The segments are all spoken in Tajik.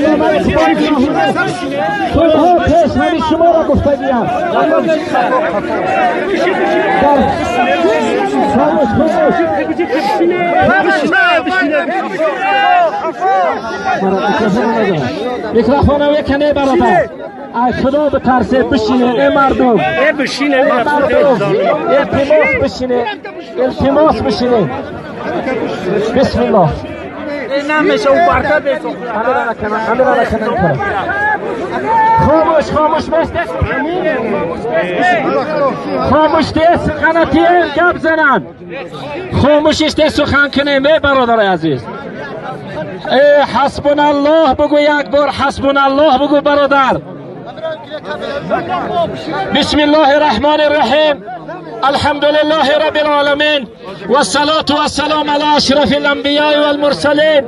علامه اقبال سالها پیش همین شما را گفتگیم. خاموش خاموش. میکروفون یکنه برادر. از خدا بترسه بشینه ای مردم. التماس بشینه. التماس بشینه. بسم الله. خاموش خاموش خاموش ده سخنتیم گپ زنن. خاموشش ده سخن کنیم ای برادر عزیز. ای حسبنا الله بگو یک بار، حسبنا الله بگو برادر. بسم الله الرحمن الرحیم. الحمد لله رب العالمين والصلاة والسلام على أشرف الأنبياء والمرسلين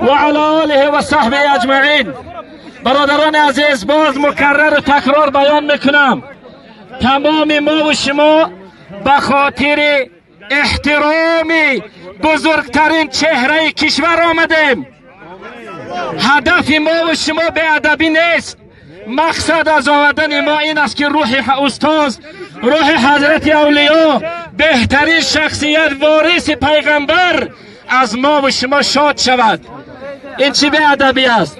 وعلى آله وصحبه أجمعين. برادران عزیز، باز مکرر و تکرار بیان میکنم، تمام ما و شما به خاطر احترام بزرگترین چهره کشور آمدیم. هدف ما و شما به ادبی نیست. مقصد از آمدن ما این است که روح استاد، روح حضرت اولیا، بهترین شخصیت، وارث پیغمبر از ما و شما شاد شود. این چی به ادبی است؟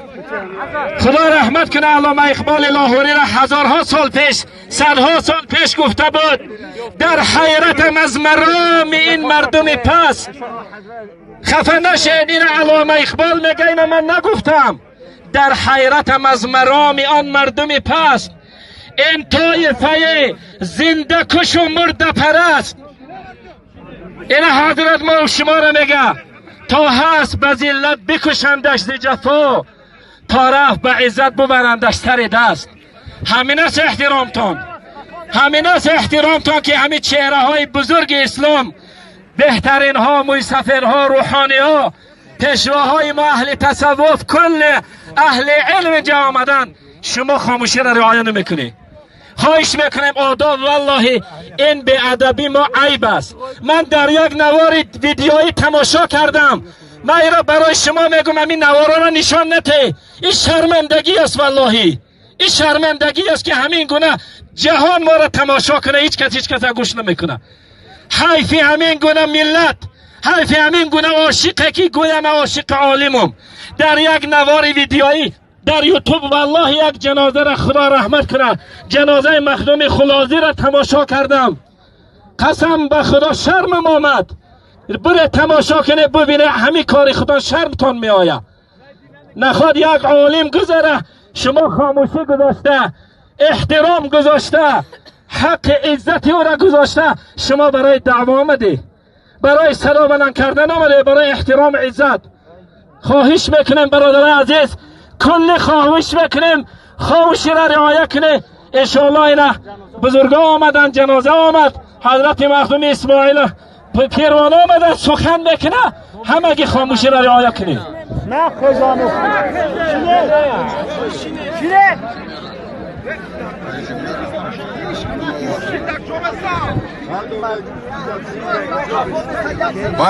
خدا رحمت کنه علامه اقبال لاهوری را هزارها سال پیش، صدها سال پیش گفته بود در حیرتم از مرام این مردم پست. خفه نشین، این علامه اقبال میگه، اینو من نگفتم. در حیرتم از مرام آن مردم پست، این طایفه زنده کش و مرده پرست. این حضرت ما و شما را میگه تا هست به ذلت بکشندش ز جفا، تا رفت به عزت ببرندش سر دست. همین است احترامتان، همین است احترامتان که همین چهره های بزرگ اسلام، بهترین ها، مویسفرها، روحانی ها، پیشواهای ما، اهل تصوف، کل اهل علم جا آمدن، شما خاموشی را رعایت نمیکنی. خواهش میکنیم آداب، والله این به ادبی ما عیب است. من در یک نوار ویدیویی تماشا کردم، من این را برای شما میگم، همین نوارا را نشان نده. این شرمندگی است، والله این شرمندگی است که همین گونه جهان ما را تماشا کنه، هیچ کس هیچ کس گوش نمیکنه. حیف همین گونه ملت، حیف همین گونه عاشقه که گویم عاشق عالمم. در یک نوار ویدیویی در یوتیوب والله یک جنازه را خدا رحمت کنه، جنازه مخدوم خلاصی را تماشا کردم، قسم به خدا شرمم آمد. بره تماشا کنه ببینه همین کار خدا شرمتان می آید. نخواد یک عالم گذره، شما خاموشی گذاشته، احترام گذاشته، حق عزت او را گذاشته، شما برای دعوا آمده، برای صدا بلند کردن آمده، برای احترام عزت. خواهش میکنم برادران عزیز، کل خواهش میکنیم خواهشی را رعایت کنه. انشاءالله اینا بزرگا آمدن، جنازه آمد، حضرت مخدوم اسماعیل پیروان آمدن سخن میکنه، همگی خاموشی را رعایت کنید. نه خزانه شیره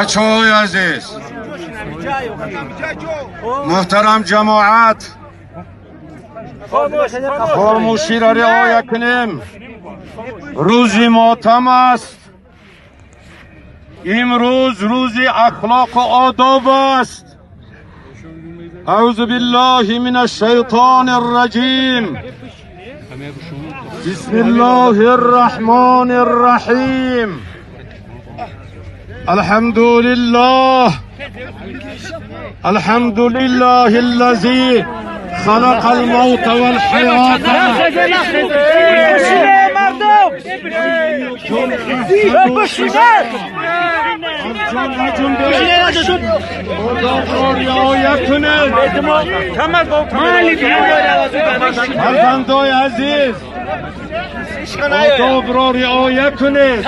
بچه های عزیز، محترم جماعت، خاموشی را رعایت کنیم. روز ماتم است، امروز روز اخلاق و آداب است. اعوذ بالله من الشیطان الرجیم، بسم الله الرحمن الرحیم. الحمد لله، الحمد لله الذي خلق الموت والحياة. فرزندای عزیز، آداب را رعایت کنید.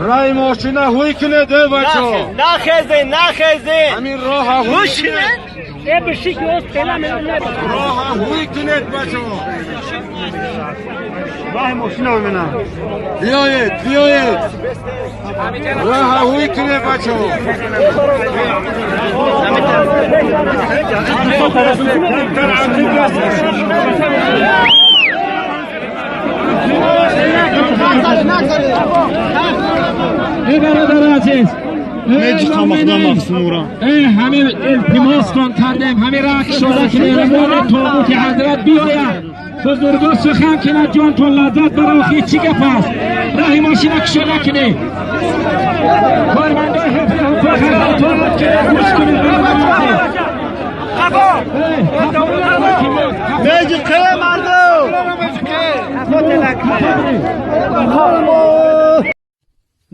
Роҳи мошина ҳуй кунед, эй бачо. Нахезен, нахезен. Ҳамин роҳа ҳуй кунед. Роҳа ҳуй кунед, бачо. Роҳи мошина мебинам. Биёед, биёед. Роҳа ҳуй кунед, бачо. Эй бародари азиз, ҳамин илтимостон кардем, ҳамин роҳ кушода ки меҳрубони тобути ҳазрат биёяд, бузурго сухан кунад, ҷонтон лаззат бара. Охи чӣ гап аст? Роҳи мошина кушода кунед, кормандои ҳифзи ҳуқуқ ҳазратонат кунед, гӯш кунед. Мардум.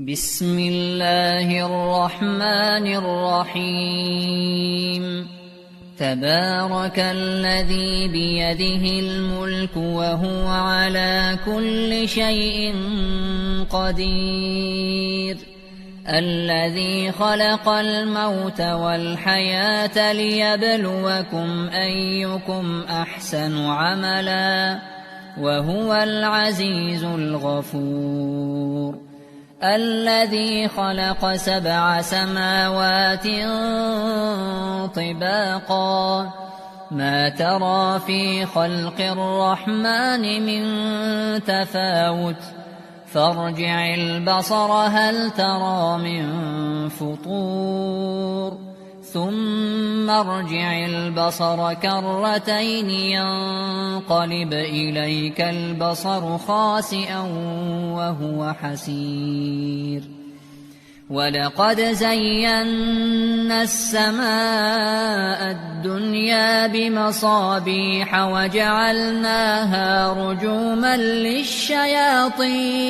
بسم الله الرحمن الرحيم. تبارك الذي بيده الملك وهو على كل شيء قدير. الذي خلق الموت والحياة ليبلوكم أيكم أحسن عملا وهو العزيز الغفور. الذي خلق 7 سماوات طباقا ما ترى في خلق الرحمن من تفاوت فارجع البصر هل ترى من فطور. ثم ارجع البصر كرتين ينقلب إليك البصر خاسئا وهو حسير. ولقد زينا السماء الدنيا بمصابيح وجعلناها رجوما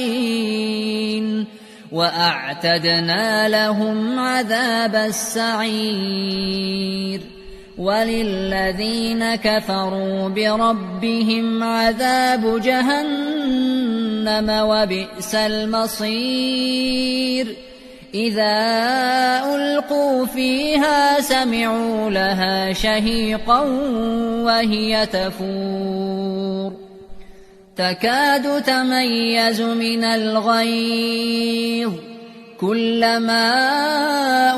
للشياطين وأعتدنا لهم عذاب السعير. وللذين كفروا بربهم عذاب جهنم وبئس المصير. إذا ألقوا فيها سمعوا لها شهيقا وهي تفور. تكاد تميز من الغيظ كلما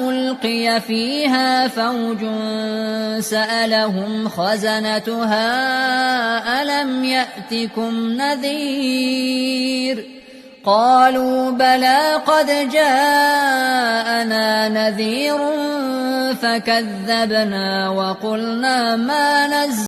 ألقي فيها فوج سألهم خزنتها ألم يأتكم نذير؟ قالوا بلى قد جاءنا نذير فكذبنا وقلنا ما نزل